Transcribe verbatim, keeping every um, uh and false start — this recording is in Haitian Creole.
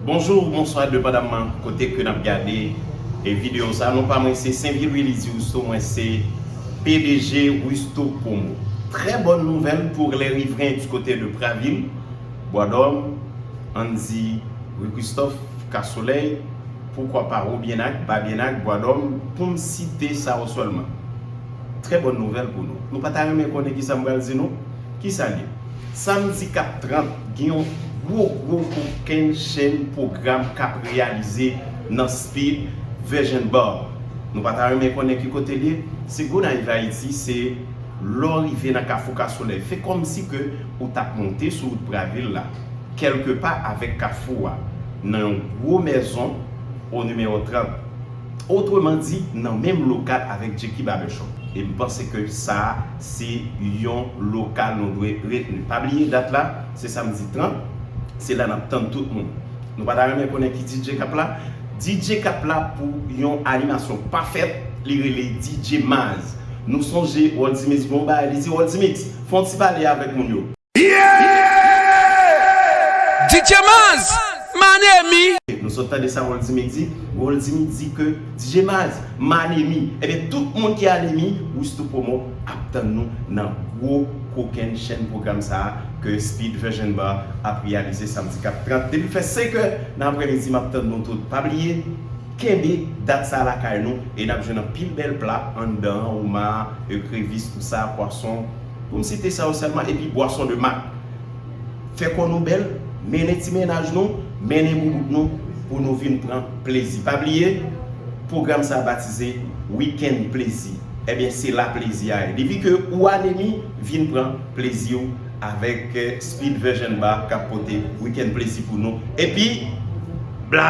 Bonjou, bonswa, depandamman kote ke n ap gade e videyo sa. Non pa mwen se Sainvil Willy Di Rusto, mwen se P D G Rusto Promo. Trè bòn nouvèl pou lè rivren di kote de Pravil, Bwadòm, ann di Ri Kristòf, Kasolèy, poukwa pa Wobyenak, Babyenak, Bwadòm, pou m site sa yo sèlman. Trè bòn nouvèl pou nou. Nou pa ta renmen konnen kisa m pral di nou? Kisa l ye? Samdi k ap trant, gen yon gwo gwo kokenn chenn pwogram k ap reyalize nan Speed Virgin Bar. Nou pa ta renmen konnen ki kote l ye? Se Gonayiv, Ayiti, se lè w rive nan Kafou Kasolèy. Fè kòmsi ke ou t ap monte sou wout Pravil la, kèlkepa avèk Kafou a, nan yon gwo mèzon o nimewo trant. Otreman di, nan menm lokal avèk Jacky Barbershop. E m panse ke sa a se yon lokal nou dwe retni. Pa bliye dat la, se samdi trant, se la n ap tann tout moun. Nou pa ta renmen konnen ki D J k ap la? D J k ap la pou yon animasyon pafèt, li rele D J Maz. Nou sonje Roldy Mix gen yon bagay li di, Roldy Mix, fè yon ti pale avèk moun yo. D J Maz, Manemi. Nou sot tande sa Roldy Mix di. Roldy Mix di ke D J Maz, Manemi. Ebyen, tout moun ki Manemi, Rusto Promo ap tann nou nan gwo kokenn chenn pwogram sa a ke Speed Virgin Bar ap reyalize samdi k ap trant. Depi l fè senk è nan aprèmidi, m ap tann nou tout. Pa bliye, kenbe dat sa a lakay nou e n ap jwenn anpil bèl pla anndan an, ouma, ekrevis, tou sa, pwason, pou m site sa yo sèlman, epi bwason de mak. Fè kò nou bèl, mennen ti mennaj nou, mennen boubout nou pou nou vin pran plezi. Pa bliye, pwogram sa a batize Wikenn Plezi. Ebyen, se la plezi a ye. Depi ke ou Manemi, vin pran plezi w avèk eh, Speed Virgin Bar k ap pote Wikenn Plezi pou nou. Epi, bla!